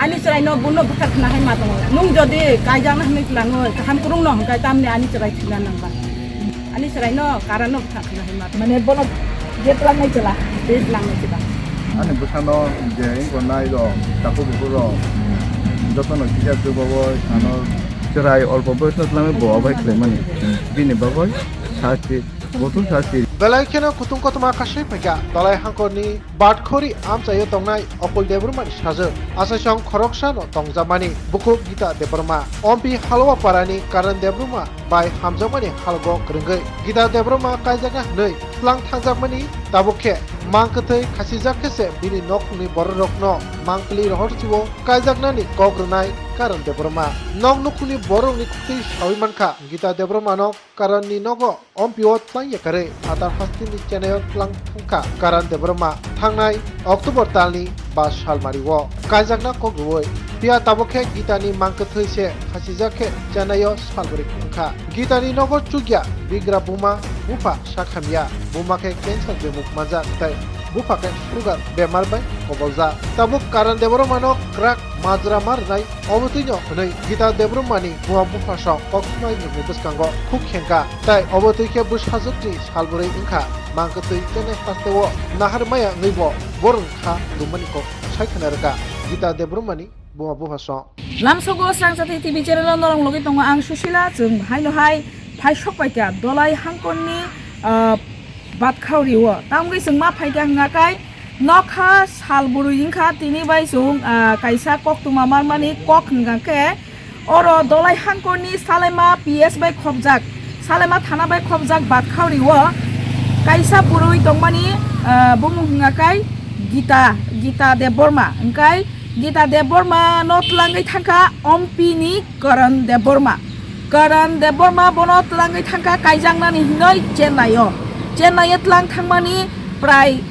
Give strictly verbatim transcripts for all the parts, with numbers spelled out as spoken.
Ani chwraino bono bwthar khna hai ma tongo. Nwng jodi kaijakna hwnwi tlango, kaham kwrwngno hwnkhe tamni ani chwrai thwina nangba. Ani chwraino karano bwthar khna hai ma tongo. Mane bono je tlangnai chwla. Je tlangnai chwla. Ani bwsano je wngkor nai rok, takhuk bukhuk rok, jotono kisa chubaui ano chwrai olpo boyosno tlangwi bo abai khlaimani. Bini bagwi sasti, bothor sasti. Belai kheno kutung kotorma kasui phaikha Dolai Hangkorni Batkhori amchaio tongnai Okul Debbarmani sajwk. Achaisong khoroksano tongjakmani bukhuk Gita Debbarma. Ompi Halwa parani Karan Debbarma bai hamjakmani halgo kwrwngwi Gita Debbarma kaijakna hwnwi tlang thangjakmani tabuk khe mang kwthwi khasijak khe se bini nokhungni bororokno mang kwlwi rohor sio kaijaknani kok rwnai Karan Debbarma. Nok nukhungni bororokni kwthwi saui mankha Gita Debbarmano Karanni nogo Ompio tlang yakarwi phatar hasteni Chennai-o tlang thangkha Karan Debbarma thangnai October talni ba salmario kaijakna kok rwui. Phiya tabuk khe Gitani mang kwthwi se khasijak khe Chennai-o salbrwi wngkha. Gitani nogo chukya bigra buma bupha sakhamya, buma khe cancer bemuk manjak tei bupha khe sugar bemar bai koboljak. Tabuk Karan Debbarmano kwrak majra ma rwnai. Obo twino hwnwi Gita Debbarmani buma bupha song koktwmai nokni bwskango khuk khengkha, tei obo twi khe bwsajwkni salbrwi wngkha. Mang kwthwi Chennai hasteo nahar maya wngwi bo borokni kha lumani kok sai khna rwkha Gita Debbarmani buma bupha song. Lamsogo Srangchati T V channel-o norok logwi tongo ang Susila, chwng haino hai phai sok paikha Dolai Hangkorni, ah, Batkhaurio. Tamgwi chwng ma phaikha hwnga kai nokha sal bwrwi wngkha tini bai chwng, ah, kaisa koktwma marmani kok hwnga khe oro Dolai Hangkorni Salaima P S bai khopjak, Salaima thana bai khopjak Batkhaurio kaisa bwrwi tongmani, ah, bumung hwnga kai Gita, Gita Debbarma. Hwnkhe Gita Debbarma no tlangwi thangkha Ompi ni Karan Debbarma. Karan Debbarma bono tlangwi thangkha kaijaknani hinoi Chennai o. Chennai o tlang thangmani prai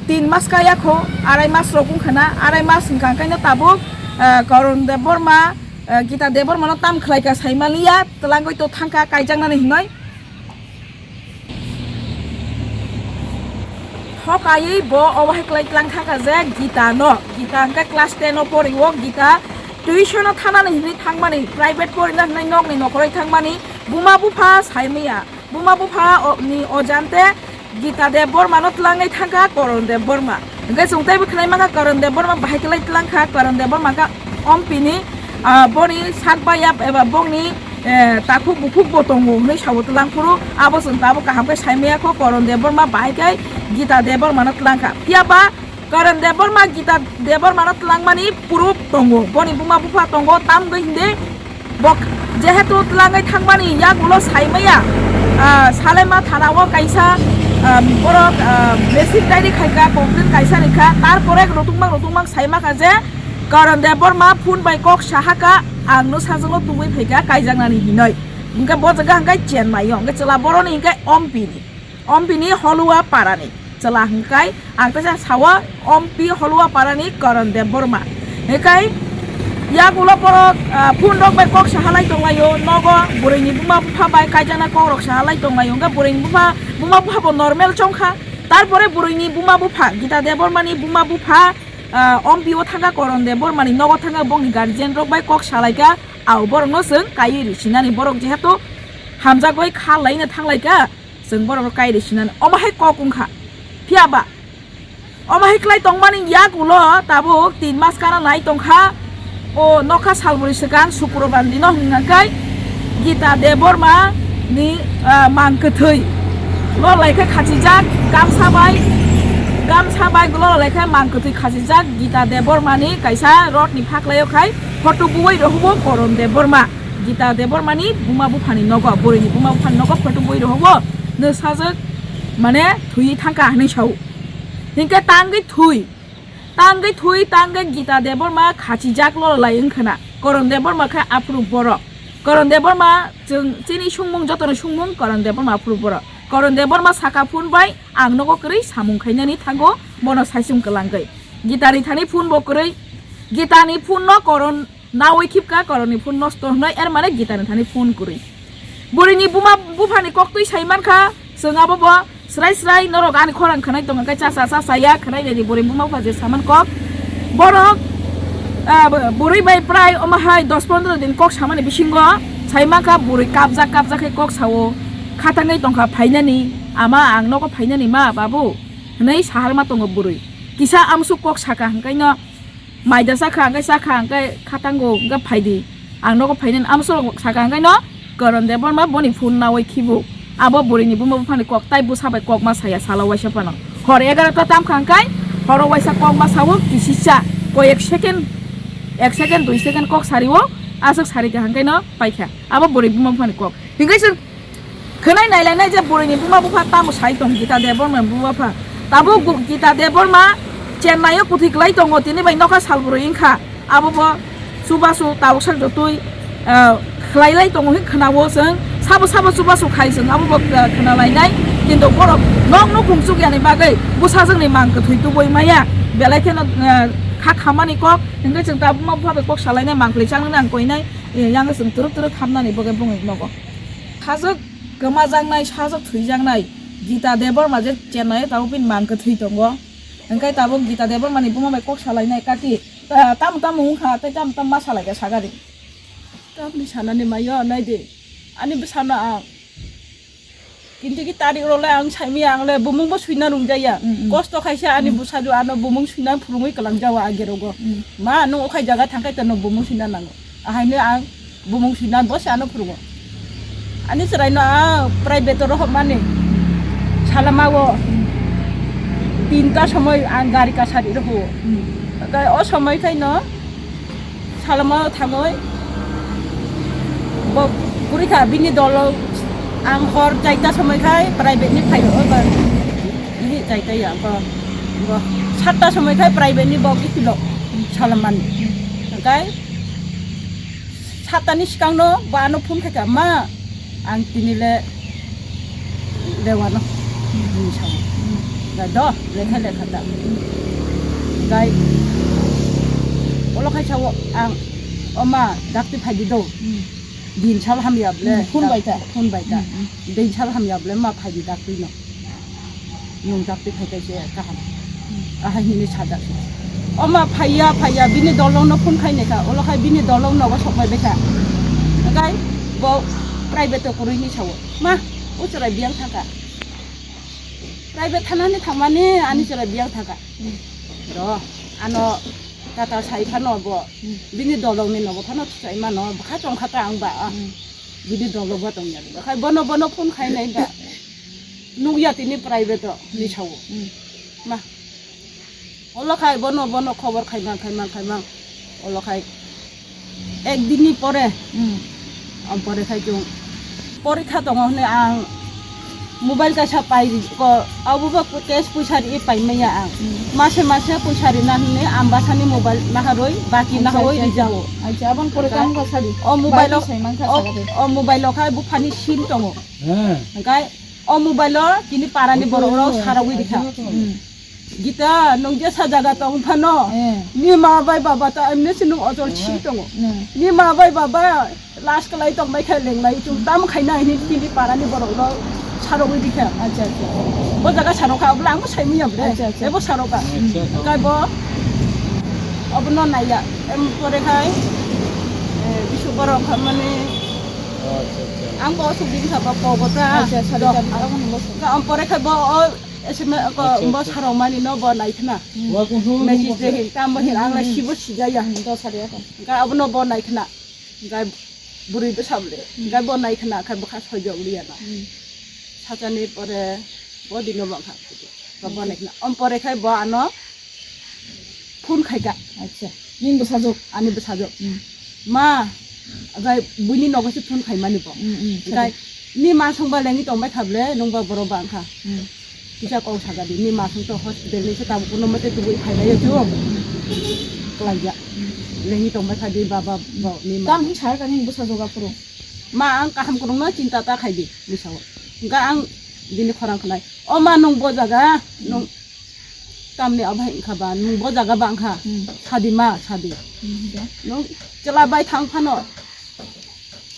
tin mas kaya kho, arai mas rok wngkha na, arai mas wngkha hwnkhe no tabuk, ah, Karan Debbarma, ah, Gita Debbarma no tam khlai kha sai maliya, tlangwi to thangkha kaijaknani hinoi. Thokaiwi bo obo hai kwlai tlang thangkha je Gita no. Gita hwnkhe class ten o pori o, Gita tuition o thanani hinwi thangmani, private porina hinwi nokni nokhoroi thangmani, buma bupha saimaya. Buma bupha o, ni ojante Gita Debbarma no tlangwi thangkha Karan Debbarma. Hwnkhe chwng teibo khwnai mankha Karan Debbarma bahai kwlai tlang kha, Karan Debbarma kha Ompi ni, ah, boni sak bayap eba bongni, eh, takhuk bukhuk bo tongo hwnwi sabo tlang phuru abo chwng tabuk kaham khe saimaya kho Karan Debbarma bahai khe Gita Debbarma no tlang kha. Phiya ba Karan Debbarma Gita Debbarma no tlangmani proof tongo, boni buma bupha tongo, tamgwi hinde bok jehetu tlangwi thangmani yagulo saimaya, ah, Salaima thana o kaisa, ah, borok, ah, message diary khaikha, complaint kaisa rikha, tarpore rotongmang rotongmang saimakha je Karan Debbarma phone bai kok sahaka, ang no sajwkno tubui phaikha kaijaknani hinoi. Hwnkhe bo jaga hwnkhe Chennai o, hwnkhe chwla boroni hwnkhe Ompi ni, Ompi ni Holua parani chwla hwnkhe ang teisa sao Ompi Holua parani Karan Debbarma. Hwnkhe yagulo borok, ah, phone rok bai kok sahalai tonglaio, nogo bwrwi ni buma bupha bai kaijakna kok rok sahalai tonglaio, hwnkhe bwrwi ni buma, buma bupha bo normal chongkha, tarpore bwrwi ni buma bupha Gita Debbarma ni buma bupha, ah, Ompi o thangkha Karan Debbarma ni nogo thangkha, bongni guardian rok bai kok salaikha, au borok no chwng kaiwi risinani, borok jehetu hamjagwi kha laina thanglaikha, chwng borok no kai risinani, omo hai kok wngkha. Phiya ba omo hai kwlai tongmani yagulo tabuk tin mas kana nai tongkha. O nokha salburi swkang Sukrobani dino hwnkha khe Gita Debbarma ni, ah, mang kwthwi lorlai khe khachijak gamsa bai, gamsa bai lorlai khe mang kwthwi khachijak Gita Debbarma ni kaisa rot ni phaklai o khai photo buwai rw hubo Karan Debbarma. Gita Debbarma ni buma bupha ni nogo, bwrwi ni buma bupha ni nogo photo buwai rw hubo, no sajwk mane thwi thangkha hinwi sao. Hinkhe tangwi thwi, tangwi thwi, tangwi Gita Debbarma khachijak lorlai wngkhana. Karan Debbarma khe aphuru borok. Karan Debbarma chwng chini sungmung, jotono sungmung Karan Debbarma aphuru borok. Karan Debbarma saka phone bai ang nogo kwrwi samung khainani thango, bono saichung kwlangwi. Gita ni thani phone bo kwrwi. Gita ni phone no Karan nawi khipka, Karan ni phone nosto hwnwi, er mane Gita ni thani phone kwrwi. Bwrwi ni buma bupha ni koktwi sai mankha, chwng abo bo srai srai norok ani khorang khwnai tongo, khe cha cha cha cha ya khwnai nai di bwrwi ni buma bupha je saman kok. Borok Ah, bo-, bwrwi bai prai omo hai dos pondro din kok samani bisingo sai mankha bwrwi kapjak kapjak khe kok sao, khatangwi tongkha phainani, ama ang nogo phainani ma babu hwnwi saharma tongo bwrwi. Kisa amsuk kok saka hwnkhe no maida chakha hwnkhe chakha hwnkhe khatango hwnkhe phaidi, ang nogo phainani amsuk saka hwnkhe no Karan Debbarma boni phone nawi khibu. Abo bwrwini buma buphani kok tai bwsa bai kok ma saya salo waisa phano. Hor egarota tamkha hwnkhe horo waisa kok ma sao kisisa koi ek second, ek second, dui second kok sari o, aswk sari kaham khe no paikha. Abo bwrwi buma buphani kok. Hinkhe chwng khwnai nailainai je bwrwini buma bupha tamo sai tong Gita Debbarma buma bupha. Tabuk gu-, Gita Debbarma Chennai o kwthwi kwlai tongo, tini bai nokha sal bwrwi wngkha. Abo bo chubachu tabuk sak jotoi, ah, khlai lai tongo hwn khwnao chwng. Sabo sabo chubachu khai chwng abo bo, ah, khwnalainai. Kintu borok nok nukhung chukyani bagwi bwsajwkni mang kwthwi tubui maya. Belai kheno, ah, kha khamani kok. Hinkhe chwng tabukma bupha bai kok salainai, mang kwlwi changnani ang koinai. Eh, yang chwng twrwk twrwk khamnani bagwi bongwi nogo. Sajwk kwmajaknai, sajwk thwijaknai Gita Debbarma je Chennai o tabuk bini mang kwthwi tongo. Hinkhe tabuk Gita Debbarmani buma bai kok salainai kati. Ta-, tamo tamo wngkha, tei tamo tamo ma salai kha sagari. Tamni sanani mayo, nai di. Ani bwsano ang. Kintu ki tarik rok le ang saimaya, ang le bumung bo suina rung jaya. Mm, mm. Kosto khaisa ani Mm. bwsaju ano bumung suina phurungwi kwlang jawa agerogo. Mm. Ma, nung okhai jaga thangkhai tono bumung suina nango. Ahaino ang bumung suina bo se ano phurungo. Ani chwraino a private oro hopmani. Salama o tinta somoi ang gari kasari rw huo. Hmm. Tei o somoi khaino salama o thangoi bo purikha bini dolo ang hor chaita somoi khai private ni phaio o ba. Ihi chaita ya bo. Bo satta somoi khai private ni bo kipilo salamani. Kai Satani swkangno bo ano phone khaikha, "Ma, ang tini le lewano," hwnwi sao. Gai do, lekha lekha da. Gai olo khai sao ang, "O ma, dakti phaidi do." Din sal hamya ble. Hmm, phone bai ta. Phone bai ta. Hmm, hmm. Din sal hamya ble ma phaidi dakti no. Nung dakti phai kaisa kaham. Ahai hini sajak. Oma phaiya, phaiya, bini dolong no phone khai naikha. Olo khai bini dolong nogo sok bai baikha. Hingkai bo private o kwrwi ni sao. Ma, o chwrai biyang thangkha. Private thanani thangmani ani chwrai biyang thangkha. Ro, ano tata sai phano bo. Bini dolong ni nogo phano sai mano. Bwkha chongkha ta ang ba. Bini dolong bo tongya. Khai bono, bono phone khai nai ba. Nukya tini private o, hinwi sao. Hmm. Ma. Olo khai bono, bono khobor khaimang, khaimang, khaimang. Olo khai ek din ni pore. Hmm. Am pore khai chwng porikha tongo hwnwi ang mobile kaisa pai ko, abo bo cash puisa ri pai maya ang. Hmm. Mase, mase puisa rina hwnwi Ambasani mobile naharwi, baki naharwi rijao. Acha, abang pore kam ka sadi. O mobile o, o mobile o khai buphani sim tongo. Hingkai O mobile o tini parani borok rok sarogwi rikha. Hmm. Gita, nung jesa jaga tong phano. Eh. Ni ma bai baba ta emne se nung ojol si tongo. Hmm. Ni ma bai baba las kalai tong bai kha lenglai chung tam khaina hini tini parani borok rok sarogwi rikha. Acha, acha. Bo jaga sarokha abla ang bo saimanya bre. Acha, acha. Ebo saroka. Acha, acha. Kai bo obono naiya. Em pore khai, eh, bisu borok khamani. Acha, acha. Ang bo sugin kha ba ko bo ta. Acha, acha, acha. Ka am pore khai bo o S M S ko bo sarok mani no bo nai khna. Hmm. Message de hin, tam bo hin ang la sibo sijaya. Hmm, to sari ako. Ka abono bo nai khna. Ka buri do sable. Ka bo nai khna, ka bo kha sojok liya na. Hmm. Sachani pore bo dino bo kha. Ka bo nai khna. Om pore khai bo ano phone khai ka. Acha. Ning bwsajwk? Ani bwsajwk. Hmm. Ma, gai buini nogo se phone khaimani bo. Hmm, hmm, gai ni ma songba lengwi tongbai kha ble, nungba borok bang kha. Hmm. Kisa kok saga di, ni ma song to hospital ni se tabuk kuno mate tubui phai lai yo chu. Klai ya. Hmm. Lengwi tongbai kha di baba bo ni ma. Tam hin sar ka ning bwsajwk aphuru. Ma, ang kaham kwrwngno chinta ta khai di, ni sao. Hingkha ang bini khorang khnai. O ma, nung bo jaga, nung tamni abo hai wngkha ba, nung bo jaga ba wngkha. Hmm. Sadi ma, sadi. Hmm, hingkhe? Nung chwla bai thang phano,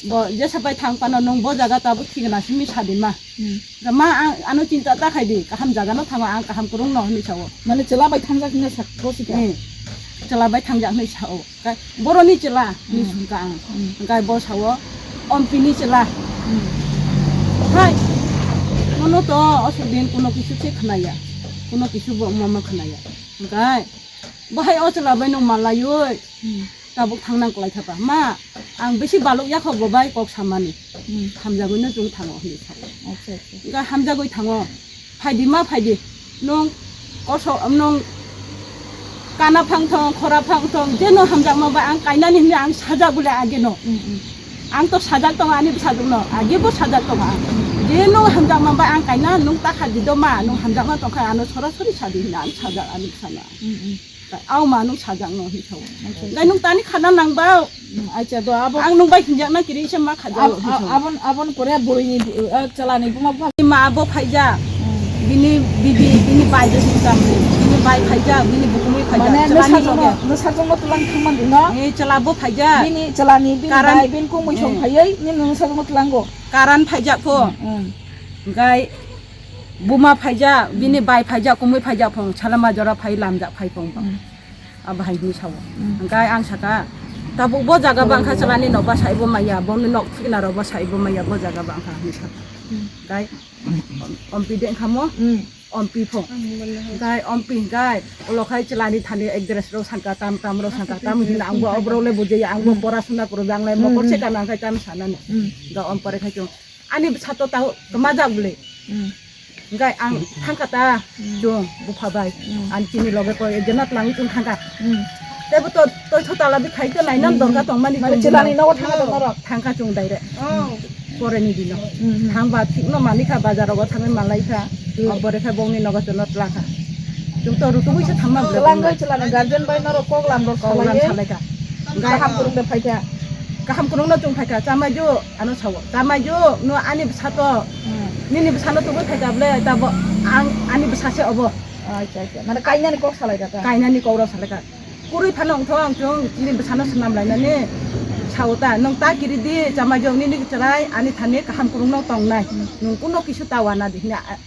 bo jesa bai thang phano, nung bo jaga tabuk thikna simi sadi ma. Hmm. Ma, ang ano chinta ta khai di, kaham jaga no thangma, ang kaham kwrwng no hinwi sao. Mane chwla bai thangjak hinna sak, bo sikha? Hmm. Chwla bai thangjak hinwi sao. Kai boroni chwla hinwi sungkha ang. Hmm. Kai bo sao, "Ompi ni chwla." Hmm. Hai, nono to aswk din kuno kisu se khwnaya. Kuno kisu bo mama khwnaya. Kai bo hai o chwla bai no malaioi. Hmm. Tabuk thangnang kwlai kha ba. Ma, ang bisi baluk ya kho bo bai kok samani. Hmm. Hamjagwi no chwng thango hinwi sao. Acha, acha. Kai hamjagwi thango. Phaidi ma phaidi. Nwng koso, nwng kana phang thong, khora phang thong, je nwng hamjakma bai ang kainani hwnwi ang sajak bole age no. Mm, mm. Ang to sajak tongo ani bwsajwk no, age bo sajak tongo ang. Je nwng hamjakma bai ang kaina, nwng ta kha di do ma, nwng hamjakma tong kha ano sorasori sadi hwnwi ang sajak ani bwsano. Mm, mm. Aw ma nwng sajak no hwnwi sao. Acha. Gai nwng tani khana nang ba? Mm, acha do abo. Ang nwng bai hinjak na kiri se ma khaja. Ab-, ab-, abon, abon pore bwrwi ni, eh, chwla ni buma bupha. Ma abo phaija. Mm. Bini bibi, bini bai de sing kam. Bini bai phaija, bini bukumui phaija. Mane chwla ni nusajwk no, loge. Nusajwk no twlang thang man di no? Eh, chwla bo phaija. Bini chwla ni, bini bai, bini kumui song phaiwi, nini nusajwk no twlang go. Karan phaija pho. Mm, mm. Gai buma phaija, bini bai phaija, kumui phaija phung, salama jora phai lamjak phai phung. Mm. Abo hai hinwi sao. Mm. Hwnkhe ang saka, tabuk bo jaga bangkha chwlani nok bwsai bo maya, boni nok thikna rok bwsai bo maya, bo jaga bangkha hinwi saka. Mm. Hwnkhe ompi de wngkha mo, mm, ompi pho. Hwnkhe ompi hwnkhe ulo khai chwlani thani ek dress rok sangka tam, tam rok sangka tam hinwi ang bo oborok le bujaya, ang bo, mm, porasuna kwrwi ang le mokol, mm, se kana hwnkhe tam sanani. Mm. Hwnkhe om pore khai chwng Ani bwsa to tao twmajak bwle. Hmm. Hwnkhe ang thangkha ta, hmm, chwng bupha bai. Hmm. Ang chini loge koi ekjona twlangwi chwng thangkha. Hmm. Teibo to toi tho tala bi khai to nainani, hmm, dorkar tongmani. Mane chwng chwlani nogo thangkha to norok? Thangkha chwng direct. Oh. Poreni dino. Hmm, hmm. Thangba thikno manikha, bazar rogo thangwi manlaikha. Hmm. Obore khe bongni nogo chwngno twlangkha. Chwng to rutugwi se thangma bwle. Twlangwi chwlani guardian bai norok kok lam rok kok lam salaikha. Salaikha. Kaham kwrwng de phaikha. Kaham kwrwngno chwng phaikha, chamaijo. Ano sao, "Chamaijo, no ani bwsa to, hmm, nini bwsano tubui phaikha bwle, tabo ang ani bwsa se obo." Acha, acha. Mane kainani kok salai kha ta? Kainani kok rok salai kha. Kwrwi phano wngtho ang chwng nini bwsano swnam lainani sao ta. Nwng ta kiri di, chamaijo, nini chwrai ani thani kaham kwrwngno tongnai. Hmm. Nwng kuno kisu ta wana di hwnwi, a,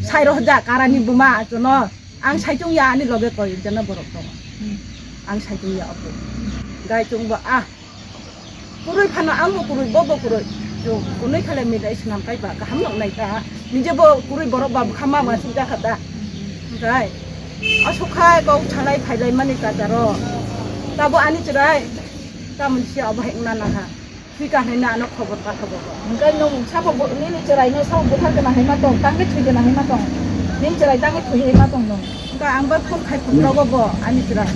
sai rohorjak karani buma achwno. Ang saichung ya ani loge koi jana borok tongo. Hmm. Ang saichung ya obo. Gai chwng bo, ah, Kwrwi phano ang bo kwrwi, bo bo kwrwi. Chwng kunui khe le milai swnam kai ba kaham nok nai ta. Nije bo kwrwi borok ba bwkha ma ma suk jakha ta. Hwnkhe aswk khai kok salai phailai mani kacharo. Tabo ani chwrai. Tamoni se abo hai wngna nangkha. Thwi ka hwnwi ano khobor pathogo bo. Hwnkhe nwng sabo bo, nini chwraino sabo buthar gana hai ma tong, tangwi thwi gana hai ma tong. Nini chwrai tangwi thwi hai ma tong nwng. Hwnkhe ang bai phone khai phuru rogo bo ani chwrai.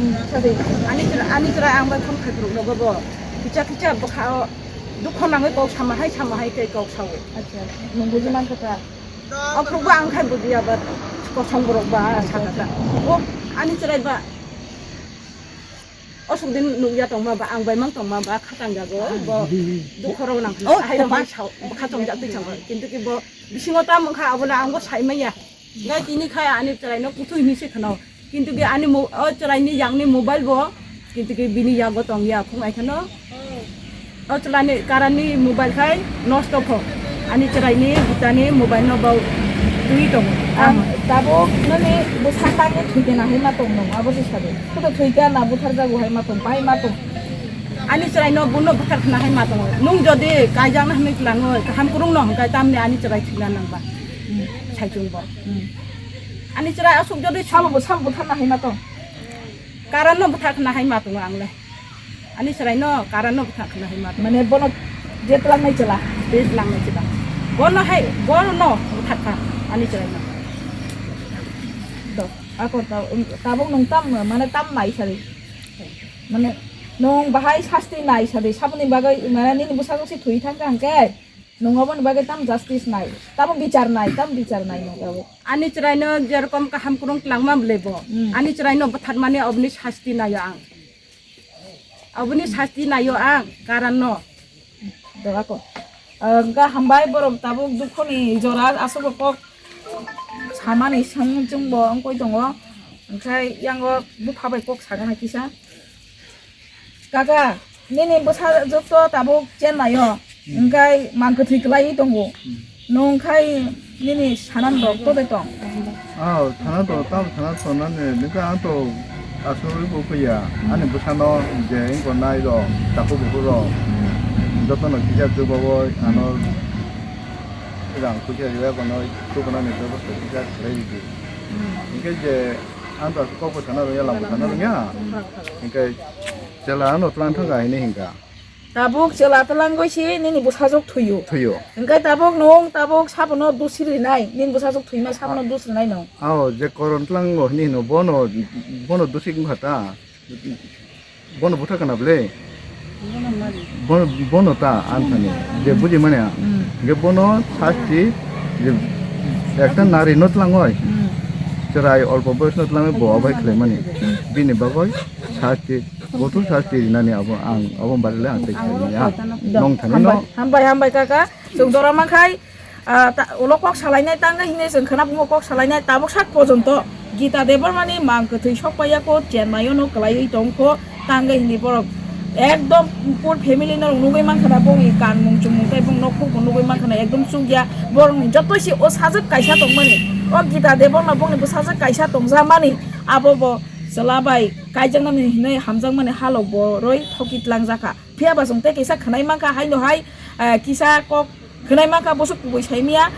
Hmm, sorry. Ani chwrai, ani chwrai ang bai phone khai phuru rogo bo. Kicha kicha bwkha o dukho nangwi kok sama hai, sama hai tei kok sao. Acha, nwng buji mankha ta. Ophuru ba ang khai bujiya ba kosong borok ba sakha ta. Bo ani chwrai ba aswk din nukya tongma ba ang bai mang tongma ba khatang jago bo dukho rok nang hai rok sao khatong jak twi sao kintu ki bo bisingo ta mangkha abono ang bo sai manya. Ngai tini khai ani chwraino kuthwi hinwi se khwno. Kintu ki ani mo-, o chwraini yakni mobile bo, kintu ki bini yago tongya, phung ai khwno. O chwlani karani mobile khai nosto pho. Ani chwraini bwtani mobile no bo twi tongo. Ang tabuk nini bwsa tangwi thwikhe na hai ma tong nung, abo se sabai. Khudo thwikha na butharjago hai ma tong, bai ma tong. Ani chwraino bono buthar khna hai ma tongo. Nung jodi kaijakna hinwi twlangwi kaham kwrwngno hwnkhe tamni ani chwrai thwina nangba. Hmm. Saichung bo. Hmm. Ani chwrai aswk jodi sabo bo, sabo butharna hai ma tong. Karanno buthar khna hai ma tongo ang le. Ani chwraino karanno buthar khna hai ma tongo. Mane bono je twlangnai chwla. Je twlangnai chwla. Bono hai, bono buthar kha ani chwraino. Do, ako ta-, tabuk nung tam, mane tam nai sari. Mane nung bahai sasti nai sari. Saboni bagwi, mane nini bwsajwk se thwi thangkha hwnkhe. Nwng oboni bagwi tamo justice nai, tamo bichar nai, tamo bichar nai nwng abo. Ani chwraino jerokom kaham kwrwng twlangma bwlaibo. Hmm. Ani chwraino bwtharmani oboni sasti naio ang. Oboni sasti naio ang, karanno. Doga ko. Ah, wngkha hambai borok tabuk dukhoni jora aswk kok samani song chwngbo wngkoi tongo. Wngkhai yango bupha bai kok sagana kisa. Kaka, nini bwsajwk to tabuk Chennai o, hmm, wngkhai mang kwthwi kwlaiwi tongo. Hmm. Nwng khai nini sanam rok to de tong? Ah, sana to, tam sana to nani, ningkha ang to Aswk bo khuya, ani bwsano je wngkha nai rok, takhuk bukhuk rok, jotono kisa chubaui ano rang puisa riya kono chubanani bebosta kisa khlai ridi. Hinkhe je ang to kok bo sana rwngya, lam bo sana rwngya. Hinkhe chwla ano tlang thangkha hini hinkha. Tabuk chwla twlangwi si nini bwsajwk thwiyo. Thwiyo. Hwnkhe tabuk nwng tabuk sabono dusri rinai, nini bwsajwk thwima sabono dusri rinai nwng. Ao je koron tlango hini hino bono, bono dusri wngkha ta. Bono bwtha kana ble. Bono, bono ta ang thani. Je buji manya. Hmm. Je bono sasti je ekta nari no tlangoi. Hmm. Chwrai olpo boyos no tlangoi bo abai khlaimani. Bini bagoi sasti, kotor sasti rinani abo ang, abo barile ang tei khlaimani ya. Dong. Nong thani no. Hambai, hambai, hambai kaka. Chwng dora mankhai, ah, ta-, ulo kok salainai tangwi hinwi chwng khwna bumo kok salainai tabuk sak pojonto Gita Debbarmani mang kwthwi sokpaiya ko Chennai-o no kwlaiwi tongkho tangwi hinwi borok ekdom pur family norok nugwi mankha na bongni kanmung chumung tei bong nokhuk bo nugwi mankha na ekdom chukya borokni joto se o sajwk kaisa tongmani o Gita Debbarma bongni bwsajwk kaisa tongjakmani abo bo chwla bai kaijaknani hinwi hamjakmani halok boroi thoki tlangjakha. Phiya ba chwng tei kisa khwnai mankha haino hai, eh, kisa kok khwnai mankha bwswk kubui saimya.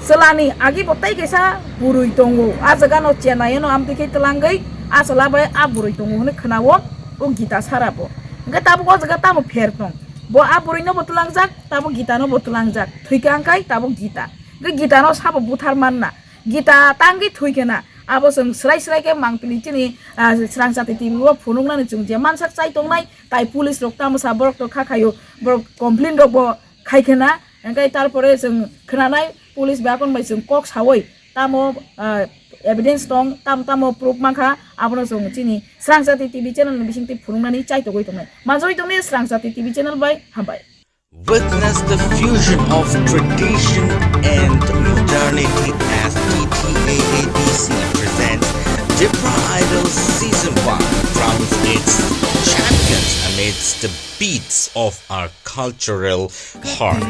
Chwlani agi bo tei kisa bwrwi tongo. A jaga no Chennai no amtwi khe twlangwi a chwla bai a bwrwi tongo hwnwi khwnao o Gita sara bo. Hwnkhe tabuk o jaga tamo pher tong? Bo a bwrwi no bo twlangjak, tabuk Gita no bo twlangjak. Thwikha hwnkhe tabuk Gita. Hwnkhe Gita no sabo buthar manna. Gita tangwi thwikhe na. Abo chwng swrai swrai khe mangpili chini, ah, Srangchati T V o phunuknani chwng je mansak chai tongnai. Tai police rok tamo sa borok to kha khaio, borok complain rok bo khai khena, hwnkhe tarpore chwng khwnanai police bai akon bai chwng kok saui tamo, ah, evidence tong, tam tamo proof mankha, abono chwng chini Srangchati T V channel ni bisingtwi phunuknani chaitogwi tongnai. Manjagwi tongnai Srangchati T V channel bai, hambai. Witness the fusion of tradition and modernity as T T A A D C presents Tipra Idol Season one crowns its champions amidst the beats of our cultural heart.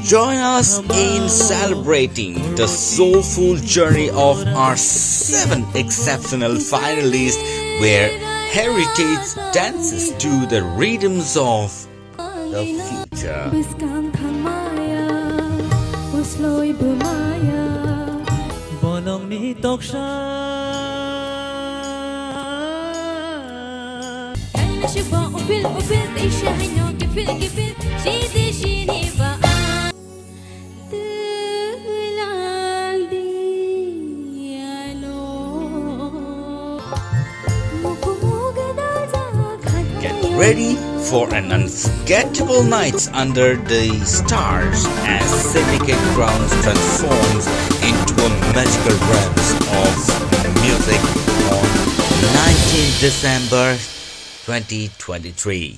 Join us in celebrating the soulful journey of our seven exceptional finalists, where heritage dances to the rhythms of the future. Bwskang thangmaya, usloi bwmaya. Bonongni toksa. Kaina shibo upil upil, teisa haino kifil kifil, shidi shini ba. Twlang di ano. Get ready for an unforgettable night under the stars as Syndicate Crowns transforms into a magical realms of music on nineteenth December twenty twenty-three.